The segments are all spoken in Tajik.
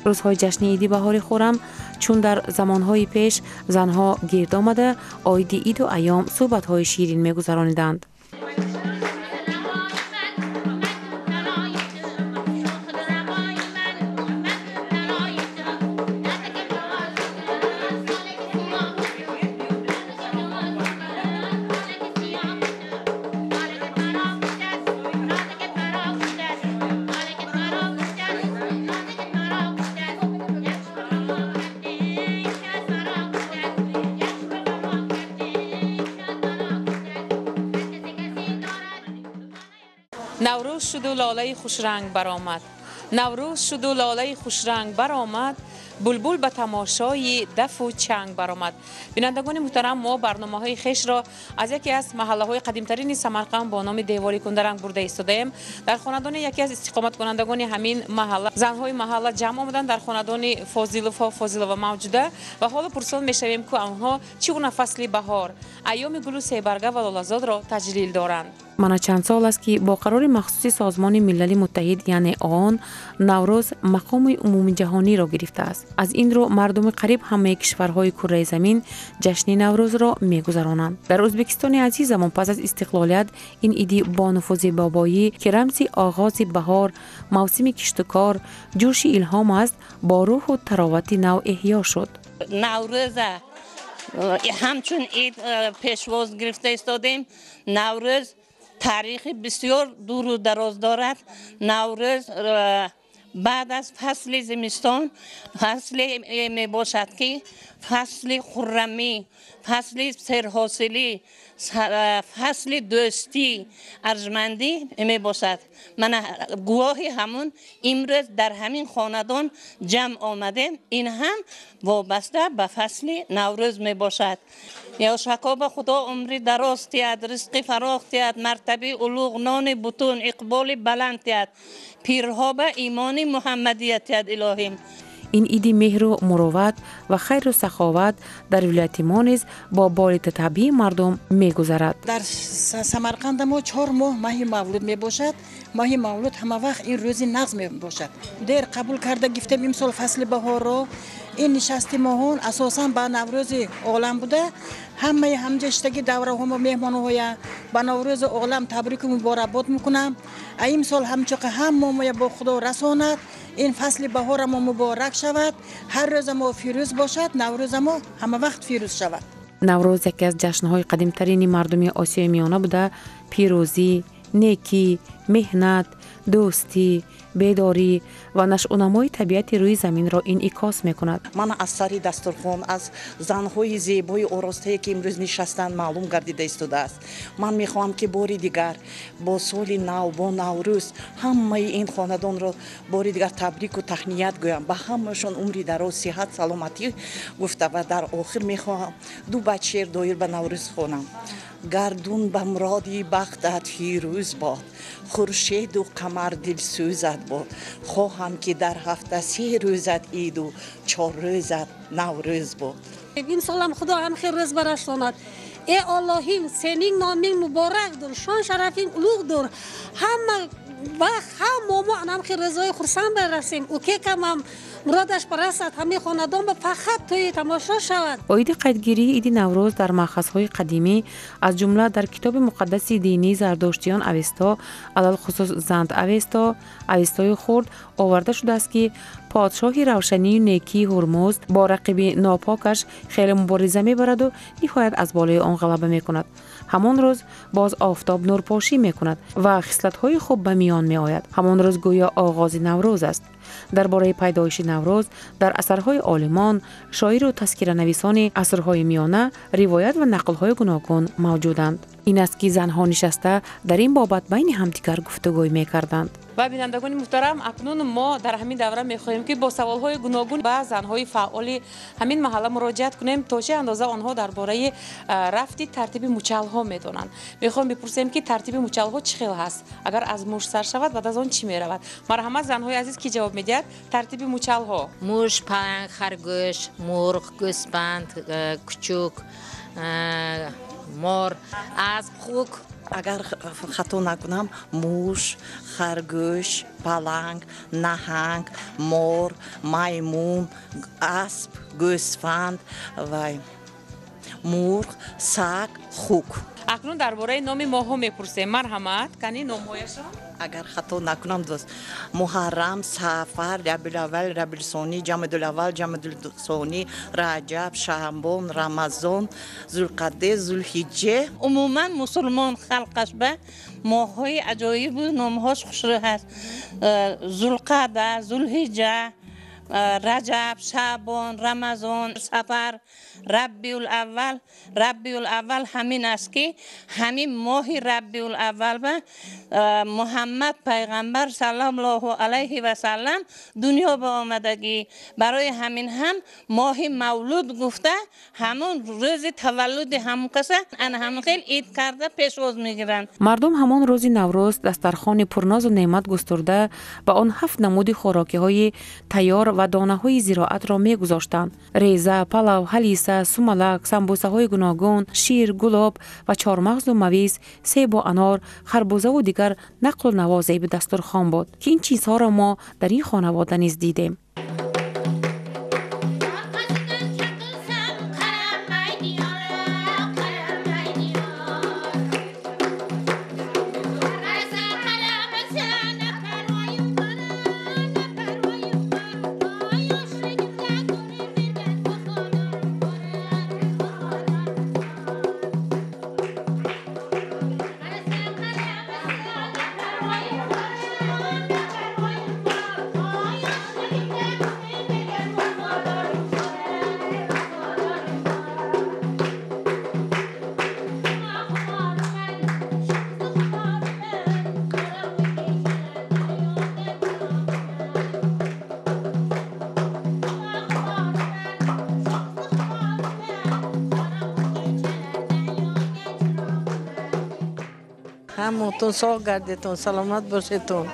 Рӯзҳои ҷашни иди баҳори хуррам, чун дар замонҳои пеш занҳо гирд омада, оиди иду айём суҳбатҳои ширин мегузарониданд. Наврӯз шуду лолаи хушранг баромад. Наврӯз шуду лолаи хушранг баромад. Булбул ба тамошои дафу чанг баромад. Бинандагони муҳтарам, мо барномаҳои хешро аз яке аз маҳаллаҳои қадимтарини Самарқанд бо номи Девори Кундаранг бурда истодаем. Дар хонадони яке аз истиқоматкунандагони ҳамин маҳалла занҳои маҳалла ҷамъ омаданд, дар хонадони Фозиловҳо, Фозилова мавҷуда, ва ҳоло пурсон мешавем, ку онҳо чӣ гуна фасли баҳор, айёми гулу себарга ва лолазодро таҷлил доранд. Мана чанд сол аст, ки бо қарори махсуси Созмони Милали Муттаҳид, яъне ООН, Наврӯз мақоми умумиҷаҳониро гирифтааст. Аз ин рӯ мардуми қариб ҳамаи кишварҳои курраи замин ҷашни Наврӯзро мегузаронанд. Дар Ӯзбекистони азизамон пас аз истиқлолият ин иди бонуфузи бобоӣ, ки рамзи оғози баҳор, мавсими киштукор, ҷӯши илҳом аст, бо рӯҳу таровати нав эҳё шуд. Наврӯза ҳамчун ид пешвоз гирифта истодем. Наврӯз таърихи бисёр дуру дароз дорад. Наврӯз баъд аз фасли зимистон фасле мебошад, ки фасли хуррамӣ, фасли серҳосилӣ, фасли дӯстӣ, арҷмандӣ мебошад. Мана гувоҳи ҳамун имрӯз дар ҳамин хонадон ҷамъ омадем. Ин ҳам вобаста ба фасли Наврӯз мебошад. Ёшакоба Худо умри дароз тиҳад, ризқи фарох тиҳад, мартаби улуғ, нони бутун, иқболи баланд тиҳад, пирҳо ба имони муҳаммадия тиҳад, илоҳим. Ин иди меҳру муроват ва хайру саховат дар вилояти мо низ бо болита табиии мардум мегузарад. Дар Самарқанда мо 4 моҳ маҳи мавлуд мебошад. Маҳи мавлуд ҳама вақт ин рӯзи нағз мебошад. Дер қабул карда гифтем имсол фасли баҳорро. Ин нишасти моҳон асосан ба Наврӯзи олам буда. Ҳамаи ҳамҷаштаги давраҳомо, меҳмонҳоя ба Наврӯзи олам табрику муборакбод мекунам. А имсол ҳамчоқа ҳаммомоя бо Худо расонад. Ин фасли баҳора мо муборак шавад, ҳар рӯза мо фирӯз бошад, Наврӯза мо ҳама вақт фирӯз шавад. Наврӯз яке аз ҷашнҳои қадимтарини мардуми Осиёи Миёна буда, пирӯзӣ, некӣ, меҳнат, дӯстӣ, бедорӣ ва нашъунамои табиати рӯи заминро инъикос мекунад. Мана аз сари дастурхон, аз занҳои зебои оростае, ки имрӯз нишастанд, маълум гардида истодааст. Ман мехоҳам, ки бори дигар бо соли нав, бо Наврӯз ҳамаи ин хонадонро бори дигар табрику таҳният гӯям, ба ҳамашон умри дароз, сиҳат, саломатӣ гуфта, ва дар охир мехоҳам ду байт шеър доир ба Наврӯз хонам. Гардун ба муроди бахтат фирӯз бод, хуршеду қамар дилсӯзат бод. Хоҳам, ки дар ҳафта се рӯзат иду чор рӯзат Наврӯз бод. Имсолам Худо ҳам хел рӯз барасонад. Э Оллоҳим, сенинг номинг муборакдур, шон шарафинг улуғдур. Ҳама вақт ҳама мо анам хел рӯзҳои хурсанд барасем. Укекамам муродаш барасад, ҳамин хонадон ба фақат тӯи тамошо шавад. Оиди қайдгирии иди Наврӯз дар маъхазҳои қадимӣ, аз ҷумла дар китоби муқаддаси динии зардоштиён Авесто, алалхусус Занд Авесто, Авестои хурд, оварда шудааст, ки подшоҳи равшанию некии Ҳурмузд бо рақиби нопокаш хеле мубориза мебараду ниҳоят аз болои он ғалаба мекунад. Ҳамон рӯз боз офтоб нурпошӣ мекунад ва хислатҳои хуб ба миён меояд. Ҳамон рӯз гӯё оғози Наврӯз аст. Дар бораи пайдоиши Наврӯз дар асарҳои олимон, шоиру тазкиранависони асрҳои миёна ривоят ва нақлҳои гуногун мавҷуданд. Ин аст, ки занҳо нишаста дар ин бобат байни ҳамдигар гуфтугӯй мекарданд. Ва бинандагони муҳтарам, акнун мо дар ҳамин давра мехоҳем, ки бо саволҳои гуногун ба занҳои фаъоли ҳамин маҳалла муроҷиат кунем, то чӣ андоза онҳо дар бораи рафти тартиби мучалҳо медонанд. Мехоҳем бипурсем, ки тартиби мучалҳо чӣ хел ҳаст, агар аз муш сар шавад, баъд аз он чӣ меравад. Марҳамат, занҳои азиз, ки ҷавоб медиҳад? Тартиби мучалҳо. Муш, паланг, харгӯш, мурғ, гӯсфанд, кучук, мор, асп, хук. Агар хато накунам, муш, харгӯш, паланг, наҳанг, мор, маймун, асп, гӯсфанд, вай, мурғ, саг, хук. Акнун дар бораи номи моҳҳо мепурсем. Марҳамат, кани номҳояшон? Агар хато накунам, дӯст, муҳаррам, сафар, рабиулаввал, рабиулсонӣ, ҷамадулаввал, ҷамадулсонӣ, раҷаб, шаъбон, рамазон, зулқаъда, зулҳиҷҷа. Умуман мусулмон халқаш ба моҳҳои аҷоибу номҳош хушрӯ ҳаст. Зулқаъда, зулҳиҷҷа, раҷаб, шаъбон, рамазон, сафар, рабиулаввал. Рабиулаввал ҳамин аст, ки ҳамин моҳи рабиулаввал ба Муҳаммад пайғамбар саллаллоҳу алайҳи васаллам дунё ба омадагӣ. Барои ҳамин ҳам моҳи мавлуд гуфта ҳамон рӯзи таваллуди ҳамон каса ана ҳамон хел ид карда пешвоз мегиранд. Мардум ҳамон рӯзи Наврӯз дастархони пурнозу неъмат густурда ба он ҳафт намуди хӯрокиҳои тайёр ва донаҳои зироатро мегузоштанд. Реза, палав, ҳалиса, сумалак, самбусаҳои гуногун, шир, гулоб ва чормағзу мавиз, себу анор, харбузаву дигар нақлу наво зеби дастурхон буд, ки ин чизҳоро мо дар ин хонавода низ дидем. Ҳаматон соғ гардетон, саломат бошетон.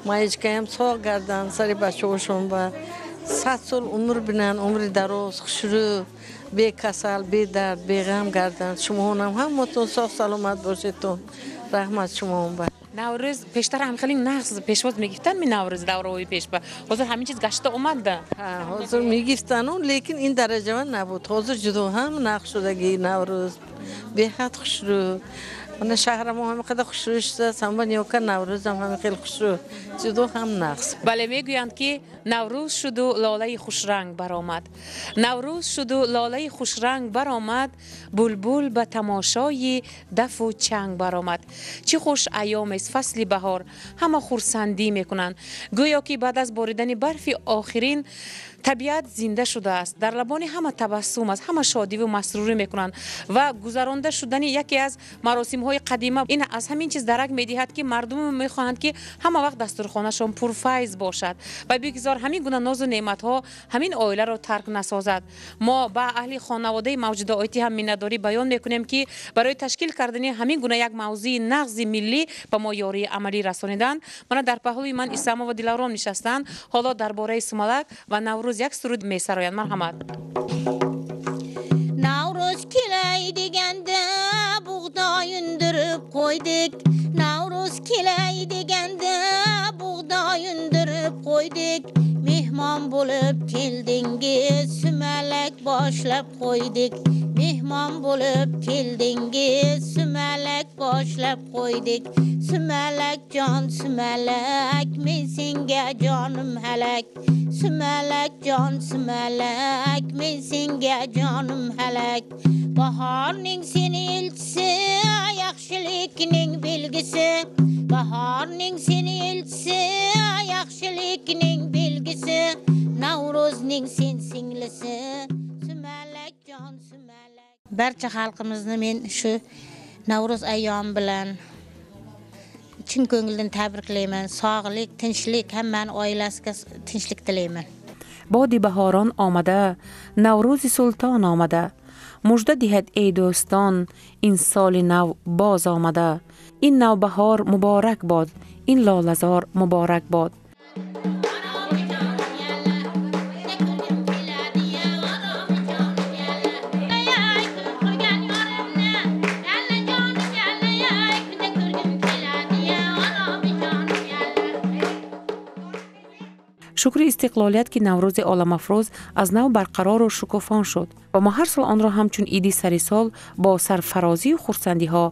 Маичкаям соғ гардан, сари бачаҳошон ба 100 сол умр бинанд, умри дароз, хушрӯ, бекасал, бедард, беғам гарданд. Шумоҳонам ҳаматон соғ саломат бошетон. Раҳмат шумоҳон ба. Наврӯз пештар ҳам хеле нағз пешвоз мегирифтанд, ми Наврӯз давраҳои пеш ба. Ҳозир ҳамин чиз гашта омада. Ҳозир мегирифтанд, лекин ин дараҷава набуд. Ҳозир ҷудо ҳам нағз шудагӣ Наврӯз, беҳад хушрӯ. Мана шаҳрамо ҳама қадар хушрӯ шудааст, ҳама ниёка Наврӯзам ҳама хеле хушрӯ, ҷудо ҳам нағз. Бале, мегӯянд, ки Наврӯз шуду лолаи хушранг баромад. Наврӯз шуду лолаи хушранг баромад, булбул ба тамошои дафу чанг баромад. Чӣ хуш айёмест фасли баҳор, ҳама хурсандӣ мекунанд. Гӯё ки баъд аз боридани барфи охирин табиат зинда шудааст. Дар лабони ҳама табассум аст, ҳама шодиву масрурӣ мекунанд ва гузаронда шудани яке аз маросимҳои қадима ин аз ҳамин чиз дарак медиҳад, ки мардум мехоҳанд, ки ҳама вақт дастурхонашон пурфайз бошад ва бигзор ҳамин гуна нозу неъматҳо ҳамин оиларо тарк насозад. Мо ба аҳли хонаводаи мавҷудоитӣ ҳам миннатдорӣ баён мекунем, ки барои ташкил кардани ҳамин гуна як мавзӯи нағзи миллӣ ба мо ёрии амалӣ расониданд. Мана дар паҳлӯи ман Исламова Дилаврон нишастанд. Ҳоло дар бораи сумалак ва Наврӯз як суруд месароянд. Марҳамат. Наврӯз келай deganda bug'doy undirib qo'ydik. Navruz kelay deganda bug'doy undirib qo'ydik. Mehmon bo'lib keldingiz, sumalak boshlab qo'ydik. Mehmon bo'lib keldingiz, sumalak boshlab qo'ydik. Sumalak jon sumalak, men senga jonim halak. Sumalak jon sumalak, men senga jonim halak. Bahorning seni elchisi, yaxshilikning belgisi. Bahorning seni elchisi, yaxshilikning belgisi. Navruzning sen singlisi, sumalak jon sumalak. Barcha xalqimizni men shu Navruz ayyomi bilan chin ko'ngildan tabriklayman. Sog'lik, tinchlik, hammani oilasiga tinchlik tilayman. Боди баҳорон омада, Наврӯзи султон омада. Мужда диҳад эй дӯстон, ин соли нав боз омада. Ин навбаҳор муборак бод, ин лолазор муборак бод. Шукри истиқлолият, ки Наврӯзи оламафрӯз аз нав барқарору шукуфон шуд ва мо ҳар сол онро ҳамчун иди сари сол бо сарфарозию хурсандиҳо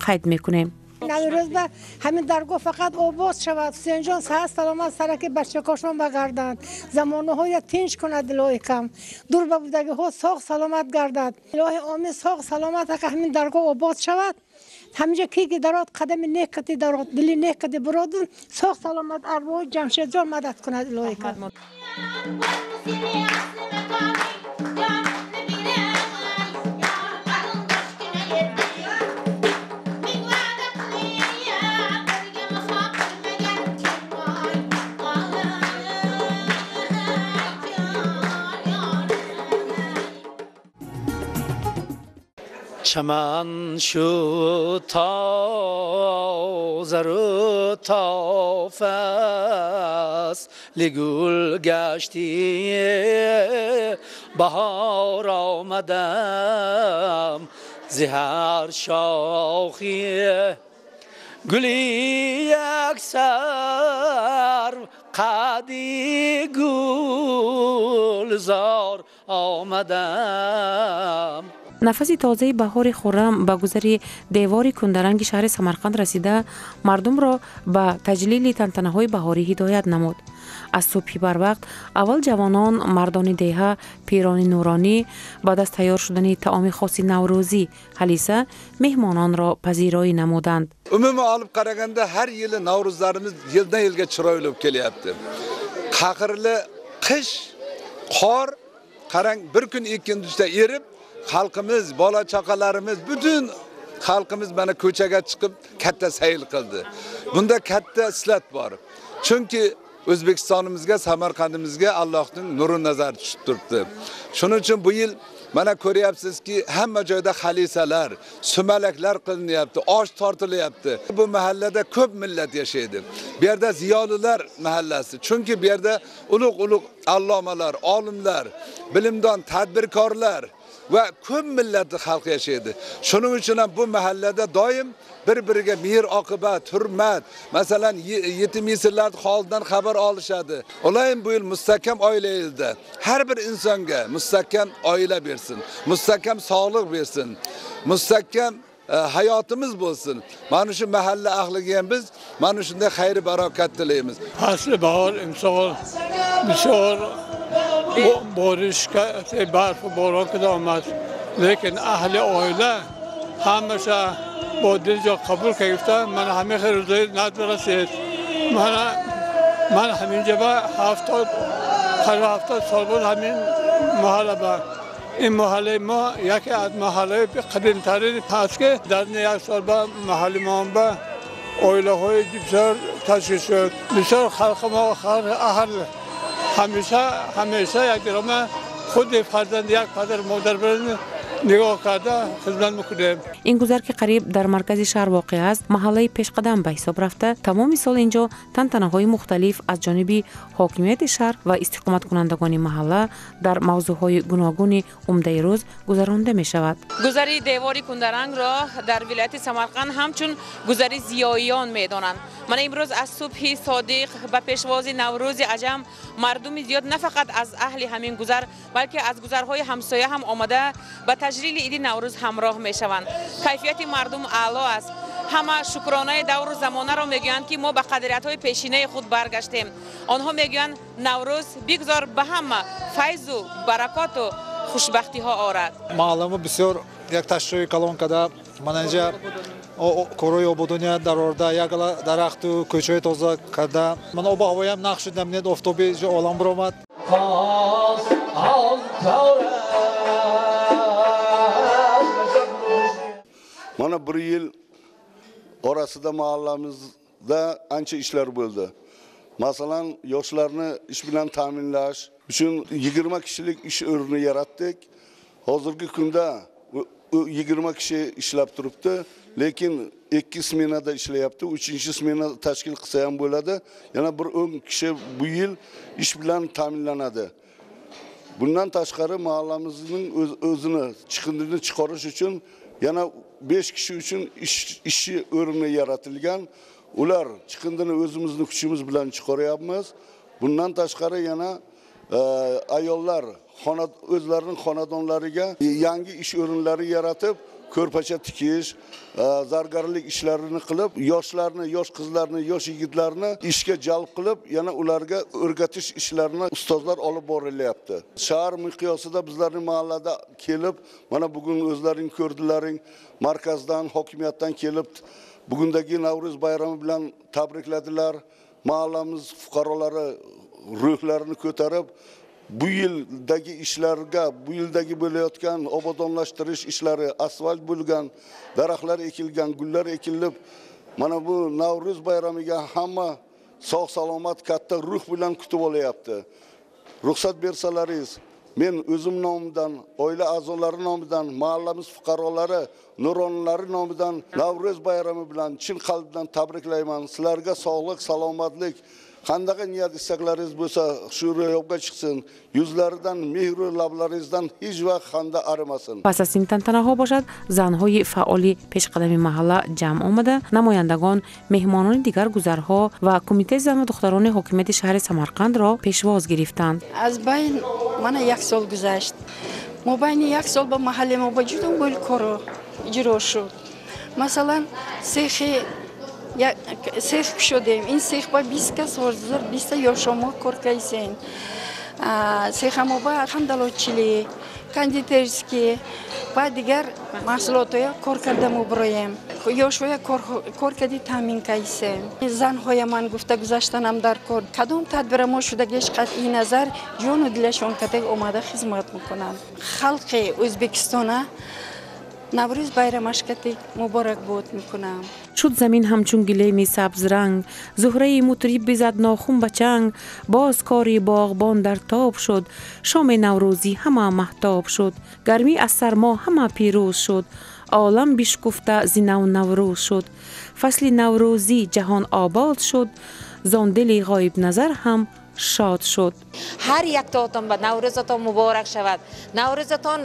қайд мекунем. Наврӯз ба ҳамин даргоҳ фақат обод шавад. Ҳусейнҷон саҳат саломат сараки бачакошон багарданд, замонаҳоя тинч кунад, илоҳи кам дур ба будагиҳо соғ саломат гардад. Илоҳи омин, соғ саломат ака ҳамин даргоҳ обод шавад. Ҳаминҷо ки ки дарод қадами нек кати дарод, дили нек кати бироду соғ саломат арвоҳи Ҷамшедҷон мадад кунад, илоҳи кам. Чаман шуд тозару то фасли гул гашти, баҳор омадам зи ҳар шохи гули як сар қади гулзор омадам. Нафаси тозаи баҳори хуррам ба гузари девори кундаранги шаҳри Самарқанд расида, мардумро ба таҷлили тантанаҳои баҳорӣ ҳидоят намуд. Аз субҳи барвақт аввал ҷавонон, мардони деҳа, пирони нуронӣ баъд аз тайёр шудани таоми хоси наврӯзӣ ҳалиса меҳмононро пазироӣ намуданд. Umuman olib qaraganda har yili Navro'zlarimiz yildan yilga chiroyli bo'lib kelyapti. Qahrli qish, qor qarang bir kun ikki kun ichida erib, xalqimiz, bola chaqalarimiz, butun xalqimiz mana ko'chaga chiqib katta sayl qildi. Bunda katta islat bor. Chunki O'zbekistonimizga, Samarqandimizga Allohning nuri nazari tushib turibdi. Shuning uchun bu yil mana ko'ryapsizki, hamma joyda xalisalar, sumalaklar qilinyapti, osh tortilyapti. Bu mahallada ko'p millat yashaydi. Bu yerda ziyolilar mahallasi. Chunki bu yerda ulug'-ulug' allomalar, olimlar, bilimdon, tadbirkorlar va ko'p millatli xalq yashaydi. Shuning uchun ham bu mahallada doim bir-biriga mehr oqibat, hurmat, masalan, yetim yesirlar holidan xabar olishadi. Ular bu yil mustahkam oila yilida har bir insonga mustahkam oila bersin, mustahkam sog'liq bersin, mustahkam hayotimiz bo'lsin. Mana shu mahalla ahliga ham biz mana shunday xayr barokat tilaymiz. Fasli bahor imsol bisyor borish barf boron омад, лекин аҳли оила ҳамаша бо дилҷо қабул гирифта, ман ҳамин рӯзои назд расид. Ман ҳаминҷа ба 70 сол буд ҳамин маҳалла ба. Ин маҳаллаи мо яке аз маҳаллаи қадимтарин аст, ки дар як сол ба маҳалли мо ба оилаҳои бисёр ташкил шуд. Бисёр халқи мо халқи аҳл ҳамеша якдигарма худи фарзанд як падар модар бирин нигоҳ карда хизмат мекунем. Ин гузар, ки қариб дар маркази шаҳр воқеъ аст, маҳаллаи пешқадам ба ҳисоб рафта, тамоми сол инҷо тантанаҳои мухталиф аз ҷониби ҳокимияти шаҳр ва истиқоматкунандагони маҳалла дар мавзӯъҳои гуногуни умдаи рӯз гузаронда мешавад. Гузари девори кундарангро дар вилояти Самарқанд ҳамчун гузари зиёиён медонанд. Мана имрӯз аз субҳи содиқ ба пешвози Наврӯзи аҷам мардуми зиёд на фақат аз аҳли ҳамин гузар, балки аз гузарҳои ҳамсоя ҳам омада ба таҷлили иди Наврӯз ҳамроҳ мешаванд. Кайфияти мардум аъло аст. Ҳама шукронаи давру замонаро мегӯянд, ки мо ба қадриятҳои пешинаи худ баргаштем. Онҳо мегӯянд, Наврӯз бигзор ба ҳама файзу баракоту хушбахтиҳо орад. Маҳалламо бисёр як ташрифи калон карда, мана инҷа корҳои ободония дарорда, як дарахту кӯчаҳои тоза карда. Мана обу ҳавоям нақ шуд, наминед офтоби олам биромад. Mana bir yil orasida mahallamizda ancha ishlar bo'ldi. Masalan, yoshlarni ish bilan ta'minlash uchun 20 kishilik ish o'rni yaratdik. Hozirgi kunda 20 kishi ishlab turibdi, lekin 2 smenada ishlayapti, 3-smena tashkil qilsa ham bo'ladi. Yana bir 10 kishi bu yil ish bilan ta'minlanadi. Bundan tashqari mahallamizning o'zini chiqindini chiqarish uchun yana 5 kishi uchun ishchi o'rni yaratilgan. Ular chiqindini o'zimizni kuchimiz bilan chiqaryapmiz. Bundan tashqari yana ayollar o'zlarining xonadonlariga yangi ish o'rinlari yaratib, ko'rpacha tikish, zargarlik ishlarini qilib, yoshlarni, yosh qizlarni, yosh yigitlarni ishga jalb qilib, yana ularga o'rgatish ishlarini ustozlar olib borilyapti. Shahar miqyosida bizlarning mahallada kelib, mana bugun o'zlaring ko'rdilaring, markazdan, hokimiyatdan kelib, bugundagi Navro'z bayrami bilan tabrikladilar. Mahallamiz fuqarolari ruhlarini ko'tarib, bu yildagi ishlarga, bu yildagi bo'layotgan obodonlashtirish ishlari, asfalt bo'lgan, daraxtlar ekilgan, gullar ekilib, mana bu Navro'z bayramiga hamma sog' salomat katta ruh bilan kutib olyapti. Ruxsat bersalaringiz, men o'zim nomidan, oila a'zolari nomidan, mahallamiz fuqarolari, nuronilari nomidan Navro'z bayrami bilan chin qalbdan tabriklayman. Sizlarga sog'lik, salomatlik, qandaqa niyat istaklaringiz bo'lsa, shu ro'yobga chiqsin. Yuzlaridan, mehru lablaringizdan hech vaqt xanda arimasin. Пас аз ин тантанаҳо бошад, занҳои фаъоли пешқадами маҳалла ҷамъ омада, намояндагон, меҳмонони дигар гузарҳо ва кумитаи зану духтарони ҳокимияти шаҳри Самарқандро пешвоз гирифтанд. Аз байн мана як сол гузашт. Мобайни як сол ба маҳалли мо ба ҷудо гул коро иҷро шуд. Масалан, сех кушодем. Ин сех ба 20 кас ҳозир 20 ёшомо кор кайсен. Сехамо ба хандалочили, кондитерский ва дигар маҳсулотҳоя кор карда мебуроем. Ёшоя кор карди таъмин кайсем. Занҳоя ман гуфта гузаштанам дар кор. Кадом тадбира мо шудагиш қатъи назар ҷону дилашон катак омада хизмат мекунанд. Халқи Ӯзбекистона Наврӯз байрамаш катик муборакбод мекунам. Шуд замин ҳамчун гилеми сабзранг, зуҳраи мутриб бизад нохун ба чанг, боз кори боғбон дар тоб шуд, шоми наврӯзӣ ҳама маҳтоб шуд, гармӣ аз сармо ҳама пирӯз шуд, олам бишкуфта зи нав наврӯз шуд, фасли наврӯзӣ ҷаҳон обод шуд, зон дили ғоибназар ҳам шод шуд. Ҳар яктоатон ба Наврӯзатон муборак шавад, Наврӯзатон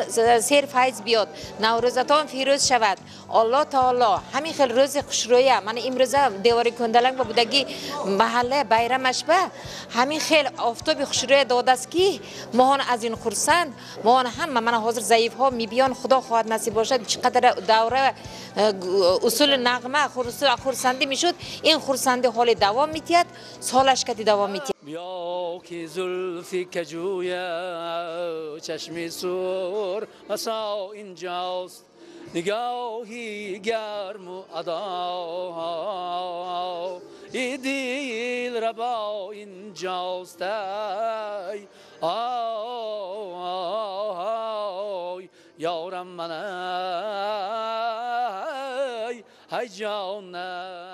сер файз биёд, Наврӯзатон фирӯз шавад. Аллоҳ таоло ҳамин хел рӯзи хушрӯя, мана имрӯза девори кӯндаланг ба будаги маҳалла байрамаш ба ҳамин хел офтоби хушрӯя додааст, ки моҳон аз ин хурсанд, моҳон ҳама мана ҳозир заифҳо мебиён, худо хоҳад насиб бошад, чӣ қадар давра усули нағма хурсандӣ мешуд, ин хурсандӣ ҳоле давом метиҳад, солаш кати давом метиҳад. بیا که زلفی کجویه چشمی سور مسا اینجاست، نگاهی گرم و ادا ای دیل ربا اینجاست، ای آی یارم من ای جانم.